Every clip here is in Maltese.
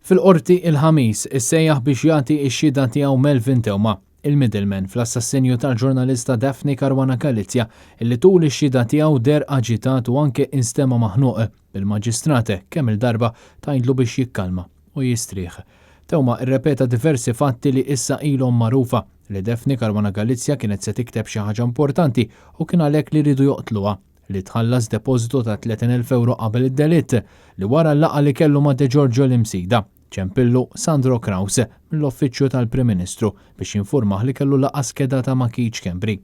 Fil-Qorti il-Ħamis issejjaħ biex jagħti x-xhieda tiegħu Melvin Theuma, il-middleman fl-assassinju tal-ġurnalista Daphne Caruana Galizia illi tul ix-xhieda tiegħu deher aġitat u anke instema' maħnuq, bil-Maġistrat kemm-il darba tgħidlu biex jikkalma u jistrieħ. Theuma rrepeta diversi fatti li issa ilhom magħrufa, li Daphne Caruana Galizia kienet se tikteb xi ħaġa importanti u kien għalhekk li riedu joqtluha. li tħallas depożitu ta' 30,000 ewro qabel id-delitt, li wara l-laqgħa li kellu ma' De Giorgio l-Imsida, ċempillu Sandro Craus mill-Uffiċċju tal-Prim Ministru biex jinfurmah li kellu laqgħa skedata ma' Keith Schembri.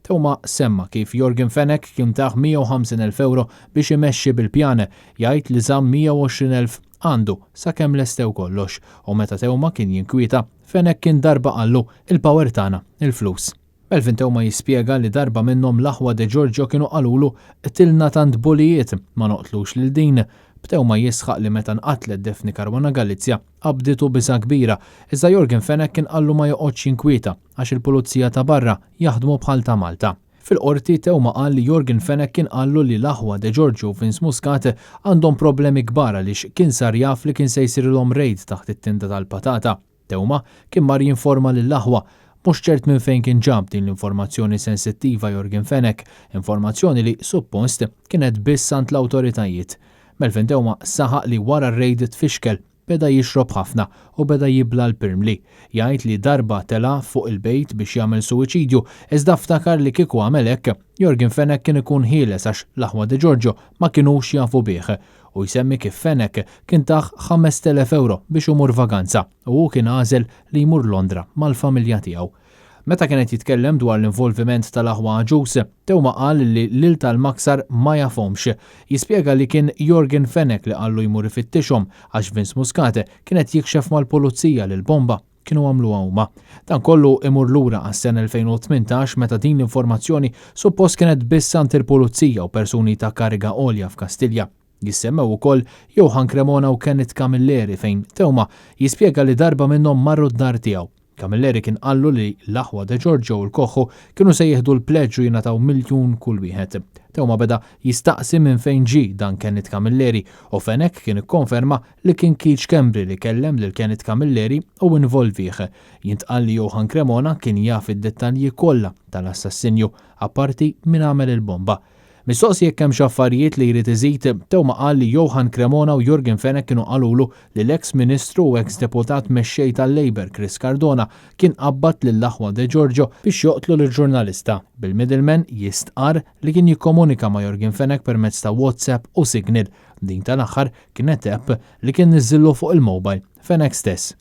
Theuma semma kif Yorgen Fenech kien tah 150,000 ewro biex imexxi bil-pjan, jgħid li żamm 120,000 għandu sakemm lestew kollox u meta Theuma kien jinkwieta, Fenech kien darba qallu il-power tagħna, il-flus. Melvin Theuma jispjega li darba minnhom l-aħwa De Giorgio kienu qalulu qtilna tant bulijiet, ma noqtlux lil din. B'Theuma jisħaq li meta nqatlet Daphne Caruana Galizia, qabditu biża' kbira, iżda Yorgen Fenech kien qallu ma joqgħodx jinkwieta għax il-pulizija ta' barra jaħdmu bħal ta' Malta. Fil-Qorti, Theuma qal li Yorgen Fenech kien qallu li l-aħwa De Giorgio u Vince Muscat għandhom problemi kbar għaliex kien sar jaf li kien se jsirlhom rejd taħt it-tinda tal-patata. Theuma kien mar jinforma lill-aħwa. Mhux ċert minn fejn kien ġab din l-informazzjoni sensittiva Yorgen Fenech, informazzjoni li, suppost, kienet biss għand l-awtoritajiet. Melvin Theuma saħaq li wara r-rejd tfixkel, beda jixrob ħafna u beda jibla' l-pirmli. Jgħid li darba tela' fuq il-bejt biex jagħmel suwiċidju, iżda ftakar li kieku għamel hekk, Yorgen Fenech kien ikun ħieles għax l-aħwa Degiorgio ma kinux jafu bih. u jsemmi kif Fenech kien tah 5,000 ewro biex imur vaganza u hu kien għażel li jmur Londra mal-familja tiegħu. Meta kien qed jitkellem dwar l-involviment tal-aħwa Agius, Theuma qal li lil tal-Maksar ma jafhomx. Jispjega li kien Yorgen Fenech li qallu jmur ifittixhom għax Vince Muscat kien qed jikxef mal-pulizija li l-bomba kienu għamluha huma. Dan kollu imur lura għas-sena 2018 meta din l-informazzjoni suppost kienet biss għand il-pulizija u persuni ta' kariga għolja f'Kastilja. Jissemmew ukoll Johann Cremona u Kenneth Camilleri fejn Theuma jispjega li darba minnhom marru d-dar tiegħu. Camilleri kien qallu li l-aħwa De Giorgio u l-Koħħu kienu se jieħdu l-pleġġ u jingħataw miljun kull wieħed. Theuma beda jistaqsi minn fejn ġie dan Kenneth Camilleri u Fenech kien ikkonferma li kien Keith Schembri li kellem lil Kenneth Camilleri u involvih. Jintqal li Johann Cremona kien jaf id-dettalji kollha tal-assassinju, apparti min għamel il-bomba. Mistoqsi jekk hemmx affarijiet li jrid iżid, Theuma qal li Johann Cremona u Yorgen Fenech kienu qalulu li l-eks Ministru u eks Deputat Mexxej tal-Labour Chris Cardona kien qabbad lill-aħwa De Giorgio biex joqtlu lill-ġurnalista, bil-middleman jistqarr li kien jikkomunika ma' Yorgen Fenech permezz ta' WhatsApp u Signal. Din tal-aħħar kienet app li kien niżżillu fuq il-mobile Fenech stess.